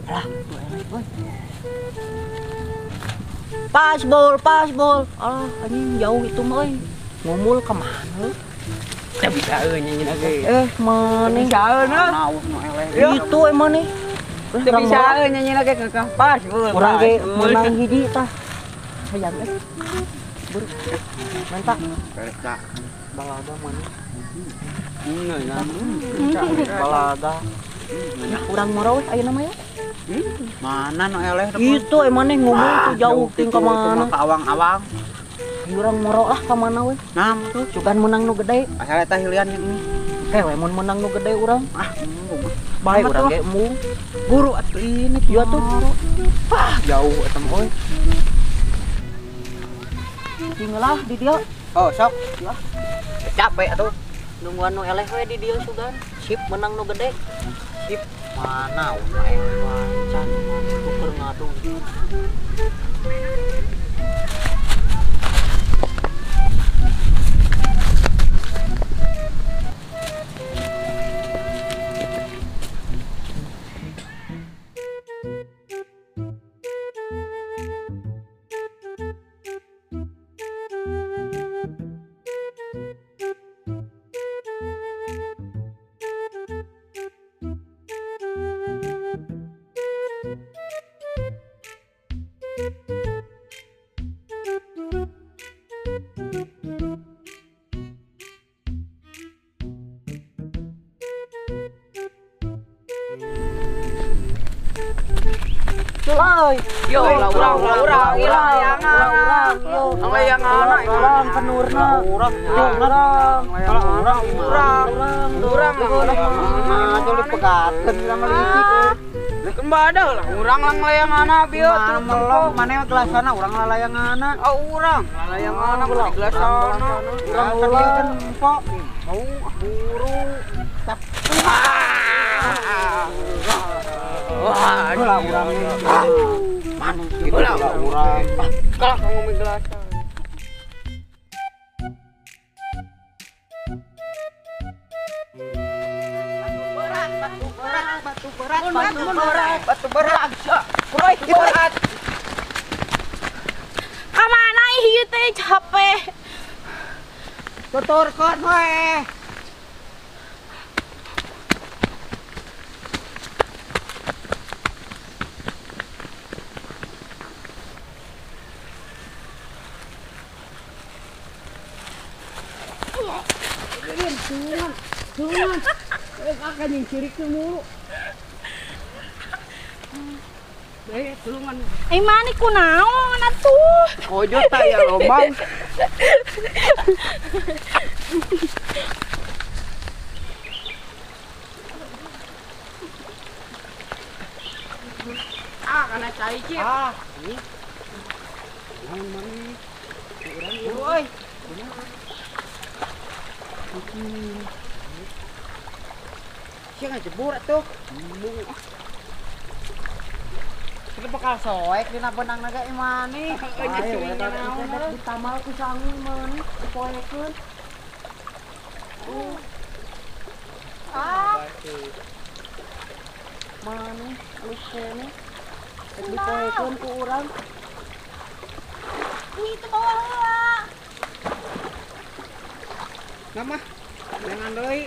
Alah, euy. Pas bol, pas bol. Alah, anjing jauh itu mah euy. Ngumul ka mana? Teu bisa euy nyanyi lagi. Maneh bisa euy. Itu maneh. Teu bisa euy nyanyi lagi ka pas bol. Urang ge meunang hiji tah. Hayang euy. Buru. Mantap. Beres. Balaga maneh. Balaga. Ya urang moro we ayeuna mah ya. Mana nu eleh itu maneh ngomong tuh jauh ting ka mana? Ka awang-awang. Urang moro lah ka mana we. Nah, tuh cuman menang nu gede. Asal eta hilian ini. Oke we mun menang nu gede urang. Ah, bae urang ge embung. Buru atuh ini ieu tuh. Ah, jauh eta mah euy. Tinggal di dia. Oh, sok. Lah. Capek atuh. Nungguan nu eleh we di dieu sugan. Sip menang nu gede. Sip. Mana ulah eleh wacan tuker ngadu. Culai. Yo, urang urang urang layangan urang kenurna urang urang urang urang urang urang pegaten sama licik. Kembada lah urang lang layangan bieu tuh melong maneh gelasana urang layangan. Oh urang layangan gelasana. Urang urang empok mau buru tap. Wah, lah urang. Mana gitu lah urang. Kalah ngomong gelasan. Batu berat, batu berat, batu berat, batu berat, batu berat. Kamana ieu teh capek. Tuturkeun we. Tulungan, akan yang cirik mulu. Tulungan. Eh mana kunaon atuh? Kojo tak ya lobang. Ah, karena cai cip. Ah, ini. Mana? Woi. Sia ngajebur atuh. Kita bakal soek dina benang naga imani. Ayo eta ditamal ku sangu mani dipoekeun. Ah. Mani alus keneh. Dipoekeun ku urang. Itu bawa heula. Nama jangan deui.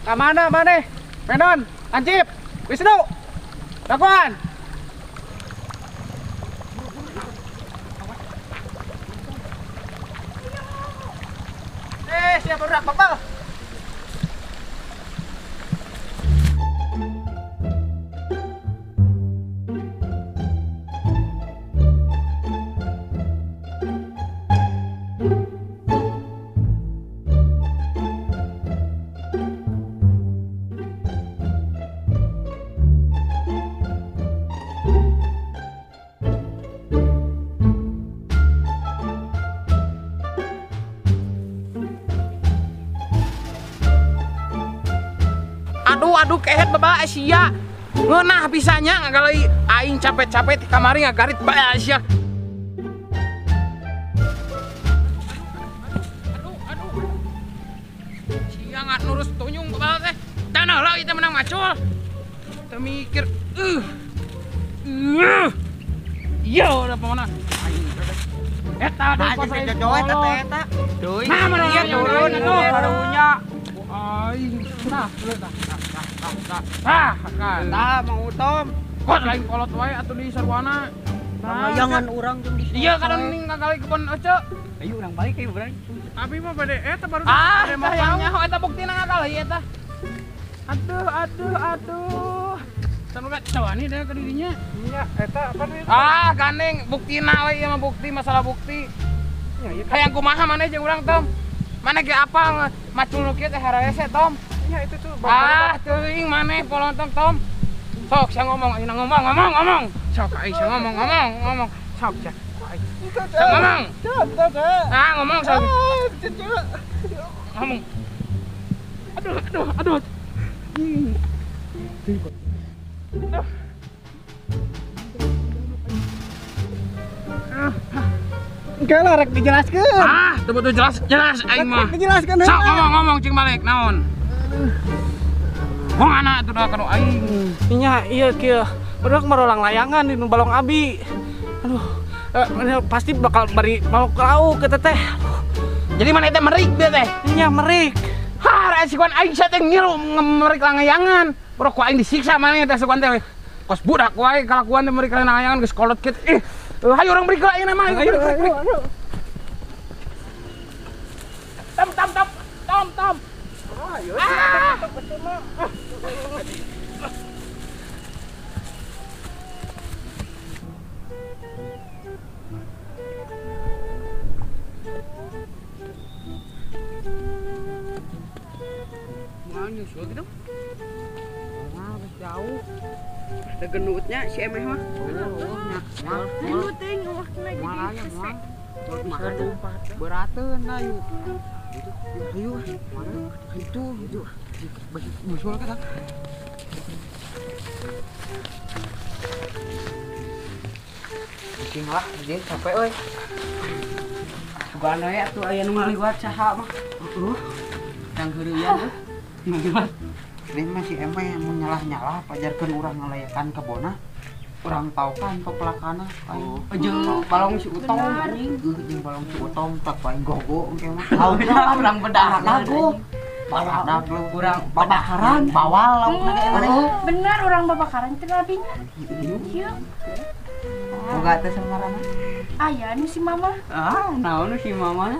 Ka mana maneh? Menon, Ancip, Wisnu. Lakuan. Siap bergerak, Bapak. Aduh kehet baba sia ngeunah pisanya ngagalai aing capek-capek kamari ngagarit bae sia. Aduh aduh. Sia nggak nurus tunyung baba teh. Tanah lah kita menang macul. Teu mikir. Yo, udah pokona. Eta da pas jojoe eta teh eta. Deui. Nah, iya turun atuh karunya. Aing. Nah, tah tah tah. Tah, kan. Tah Mang Utom. Kok lain kolot wae atuh di sarwana. Layangan urang jeung di. Iya kadang ning ngagali kebon ece. Ayo urang balik ayo urang. Abi mah bade eta baru ah, hayang nyaho eta buktina ngagali eta. Aduh aduh aduh. Sanuga cawani deh ke dirinya. Nya eta apa nih? Ah, gandeng buktina we ieu mah bukti masalah bukti. Nya ieu hayang kumaha maneh jeung urang Tom? Maneh ge apa macul nu kieu teh hararese Tom? Nya itu tuh. Ah, teuing maneh polontong Tom. Sok sia ngomong ayeuna ngomong ngomong ngomong. Sok aing sia ngomong ngomong ngomong. Sok sia. Ngomong. Ah, ngomong sok. Ngomong. Aduh aduh aduh. Engke lah rek dijelaskeun. Ah, teu butuh jelas jelas aing mah. Dijelaskeun. Sok ngomong-ngomong cing balik naon. Wong anak atuh da kanu aing. Nya ieu kieu. Barudak marolang layangan di balong abi. Aduh, pasti bakal bari mau lauk ke teteh. Jadi mana teh merik dia teh? Nya merik. Ha, sikuan aing sia teh ngilu merik langayangan. Bro ku aing disiksa maneh teh sikuan teh. Kos budak wae kalakuan teh merik langayangan geus kolot kieu. Ih, hayu urang merik ayeuna mah. Ayo ayo. Tam tam tam tam tam. Ayo. Mau nyusul gitu? Wah, jauh. Ada gendutnya si Emeh mah. Gendut teh ngeuwakna jadi hese. Berateun ayu. Ayo, mana? Itu, itu. Nyusul kita. Pusing lah, dia capek euy. Sugan we atuh aya nu ngaliwat saha mah. Heeh. Kang heureuyan euy. Ngaliwat. Ini mah si Emeh mun nyalah-nyalah pajarkeun urang ngalayakan kebona. Urang taukan pepelakana. Oh, jeung balong si Utom anjing, jeung balong si Utom tak paling gogo engke mah. Urang bedah lagu. Badak urang babakaran, bawal laukna ge maneh. Bener urang babakaran teh labinya. Ieu. Boga teh samarana. Aya nu si mama. Ah, naon nu si mama?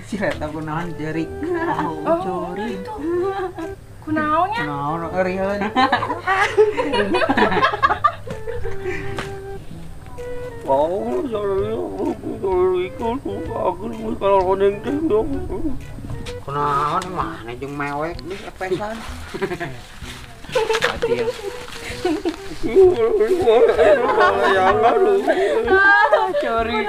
Si eta kunaon jerik. Oh, itu. Kunaonnya? Kunaon eureun. Kunaon mana jeung mewek geus epesan. Adil. Curi.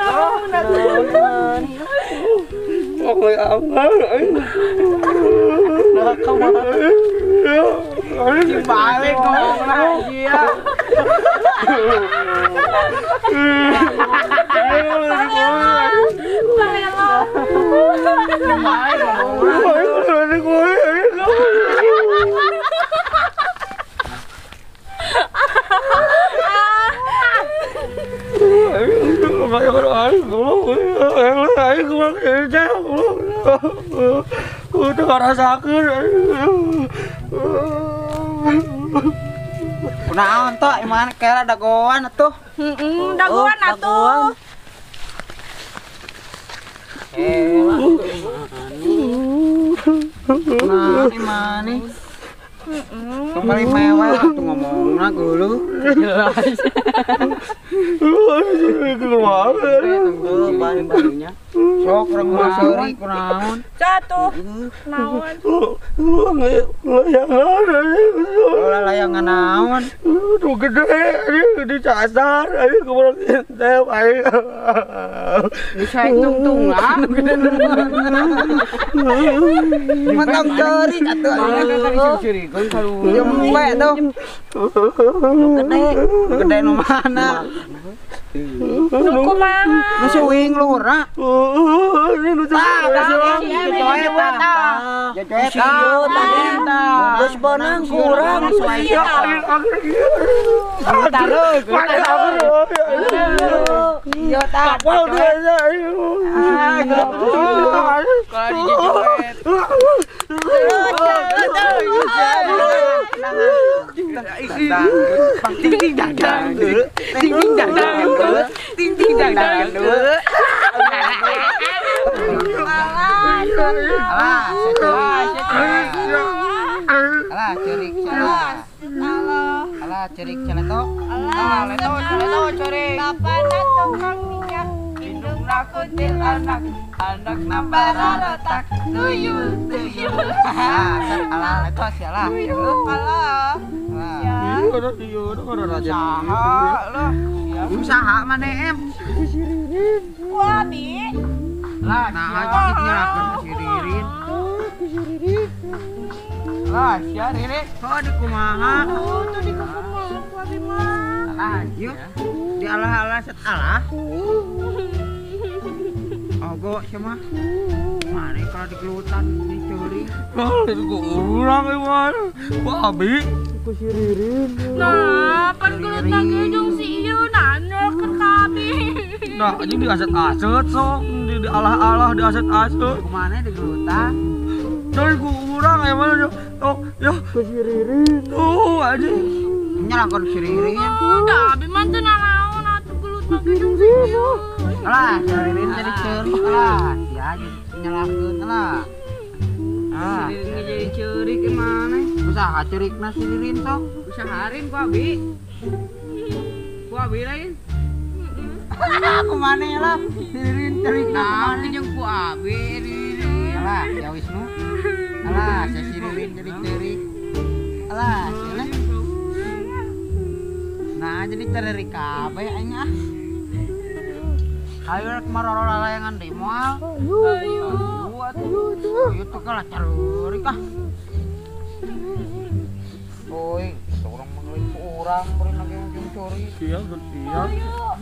Balik ngomongna ieu. Kunaon toh imana kera dagoan atuh. Heeh, dagoan atuh. Kunaon imane? Kembali mewah atuh ngomongna geuleuh. Jelas. Barunya. Sok urang mah seuri kunaon. Satu. Naon? Layangan. Layangan naon? Nu gede dicasar aing kumaha teh aing. Bisa tungtung lah. Mantap ceurik atuh. Jempe tuh. Gede. Gede nu mana? Nu kumaha? Nu suing luhurna. Tah, geus beunang kurang Ting ting dang dang, ting ting dang dang, ting ting dang dang. Alah, cerik salah. Alah, cerik celetok. Alah, leto, celeto, cerik. Bapana tukang minyak, indungna kuntilanak, anak nambah rotak, tuyul, tuyul. Alah, leto sialah. Alah. Usaha mana em? Wah, bi. Lah, nah aja nyerahkan ke si Ririn. Lah, sia Ririn. Oh, di kumaha? Oh, tuh di kumaha ku abi mah. Alah, ieu. Di alah-alah set alah. Ogo sia mah. Mane kalau digelutan dicuri. Ah, itu kurang ieu. Wah, abi. Ku si Ririn. Nah, pan gelut lagi jeung si ieu nanya keur ka abi. Nah, anjing diaset-aset sok, di alah-alah diaset-aset. Kumana digelutan? Coy, ku urang emang oh, ya. Ku si Ririn. Tuh, anjing. Nyalahkan si Ririn. Udah, abi mah teu nanaon atuh gelut lagi jeung si ieu. Alah, si Ririn jadi ceurik lah. Ya, nyalahkeun lah. Ah, si Ririn jadi ceurik gimana? Usaha ceurikna si Ririn sok. Usaharin ku abi. Ku abi lain. Aku mana lah, Ririn cerik nah, jeung ku abi Ririn. Alah, ya Wisnu. Alah, si Ririn jadi cerik. Alah, sila. Nah, jadi cerik kabeh aing ah. Ayo rek maroro layangan deui moal. Ayo. Ayo tuh kalah cerik ah. Oi, seorang mangling ku urang beureun lagi ujung curi. Iya, iya. Ayo.